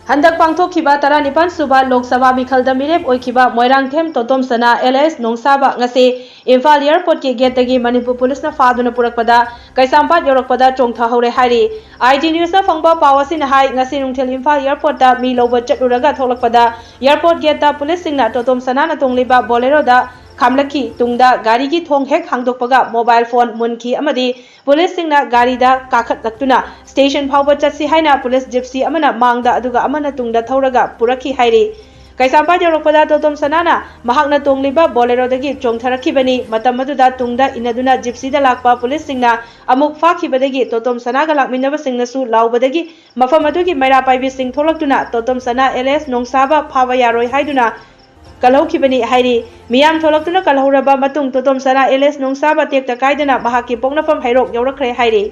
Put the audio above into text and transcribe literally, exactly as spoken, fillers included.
ꯍꯟꯗꯛ ꯄꯥꯡꯊꯣꯛꯈꯤꯕ ꯇꯔꯥꯅꯤꯄꯥꯟ ꯁꯨꯕ ꯂꯣꯛ ꯁꯚꯥ ꯃꯤꯈꯜꯗ ꯃꯤꯔꯦꯞ ꯑꯣꯏꯈꯤꯕ ꯃꯣꯏꯔꯥꯡꯊꯦꯝ ꯇꯣꯇꯣꯝꯁꯅꯥ ꯑꯦꯂꯤꯌꯥꯁ ꯅꯣꯡꯁꯥꯕ ꯉꯁꯤ ꯏꯝꯐꯥꯜ ꯑꯦꯌꯔꯄꯣꯔꯠꯀꯤ ꯒꯦꯠꯇꯒꯤ ꯃꯅꯤꯄꯨꯔ ꯄꯨꯂꯤꯁꯅ ꯐꯥꯗꯨꯅ ꯄꯨꯔꯛꯄꯗ ꯀꯩꯁꯥꯝꯄꯥꯠ ꯌꯧꯔꯛꯄꯗ ꯆꯣꯡꯊꯍꯧꯔꯦ ꯍꯥꯏꯔꯤ꯫ ꯑꯥꯏ ꯖꯤ ꯅ꯭ꯌꯨꯁꯅ ꯐꯪꯕ ꯄꯥꯎ ꯑꯁꯤꯅ ꯍꯥꯏ, ꯉꯁꯤ ꯅꯨꯡꯊꯤꯜ ꯏꯝꯐꯥꯜ ꯑꯦꯌꯔꯄꯣꯔꯠꯇ ꯃꯤ ꯂꯧꯕ ꯆꯠꯂꯨꯔꯒ ꯊꯣꯛꯂꯛꯄꯗ ꯑꯦꯌꯔꯄꯣꯔꯠ ꯒꯦꯠꯇ ꯄꯨꯂꯤꯁꯁꯤꯡꯅ ꯇꯣꯇꯣꯝꯁꯅꯥꯅ ꯇꯣꯡꯂꯤꯕ ꯕꯣꯂꯦꯔꯣꯗ ꯈꯥꯝꯂꯛꯈꯤ꯫ ꯇꯨꯡꯗ ꯒꯥꯔꯤꯒꯤ ꯊꯣꯡ ꯍꯦꯛ ꯍꯥꯡꯗꯣꯛꯄꯒ ꯃꯣꯕꯥꯏꯜ ꯐꯣꯟ ꯃꯨꯟꯈꯤ ꯑꯃꯗꯤ ꯄꯨꯂꯤꯁꯁꯤꯡꯅ ꯒꯥꯔꯤꯗ ꯀꯥꯈꯠꯂꯛꯇꯨꯅ ꯁ꯭ꯇꯦꯁꯟ ꯐꯥꯎꯕ ꯆꯠꯁꯤ ꯍꯥꯏꯅ ꯄꯨꯂꯤꯁ ꯖꯤꯞꯁꯤ ꯑꯃꯅ ꯃꯥꯡꯗ ꯑꯗꯨꯒ ꯑꯃꯅ ꯇꯨꯡꯗ ꯊꯧꯔꯒ ꯄꯨꯔꯛꯈꯤ ꯍꯥꯏꯔꯤ꯫ ꯀꯩꯁꯥꯝꯄꯥꯠ ꯌꯧꯔꯛꯄꯗ ꯇꯣꯇꯣꯝꯁꯅꯥꯅ ꯃꯍꯥꯛꯅ ꯇꯣꯡꯂꯤꯕ ꯕꯣꯂꯦꯔꯣꯗꯒꯤ ꯆꯣꯡꯊꯔꯛꯈꯤꯕꯅꯤ꯫ ꯃꯇꯝ ꯑꯗꯨꯗ ꯇꯨꯡꯗ ꯏꯟꯅꯗꯨꯅ ꯖꯤꯞꯁꯤꯗ ꯂꯥꯛꯄ ꯄꯨꯂꯤꯁꯁꯤꯡꯅ ꯑꯃꯨꯛ ꯐꯥꯈꯤꯕꯗꯒꯤ ꯇꯣꯇꯣꯝꯁꯅꯥꯒ ꯂꯥꯛꯃꯤꯟꯅꯕꯁꯤꯡꯅꯁꯨ ꯂꯥꯎꯕꯗꯒꯤ ꯃꯐꯝ ꯑꯗꯨꯒꯤ ꯃꯩꯔꯥ ꯄꯥꯏꯕꯤꯁꯤꯡ ꯊꯣꯛꯂꯛꯇꯨꯅ ꯇꯣꯇꯣꯝꯁꯅꯥ ꯑꯦꯂꯤꯌꯥꯁ ꯅꯣꯡꯁꯥꯕ ꯐꯥꯕ ꯌꯥꯔꯣꯏ ꯍꯥꯏꯗꯨꯅ ꯀꯜꯍꯧꯈꯤꯕꯅꯤ ꯍꯥꯏꯔꯤ꯫ ꯃꯤꯌꯥꯝ ꯊꯣꯛꯂꯛꯇꯨꯅ ꯀꯜꯍꯧꯔꯕ ꯃꯇꯨꯡ ꯇꯣꯇꯣꯝꯁꯅꯥ ꯑꯦꯂꯤꯌꯥꯁ ꯅꯣꯡꯁꯥꯕ ꯇꯦꯛꯇ ꯀꯥꯏꯗꯅ ꯃꯍꯥꯛꯀꯤ ꯄꯣꯛꯅꯐꯝ ꯍꯩꯔꯣꯛ ꯌꯧꯔꯛꯈ꯭ꯔꯦ ꯍꯥꯏꯔꯤ꯫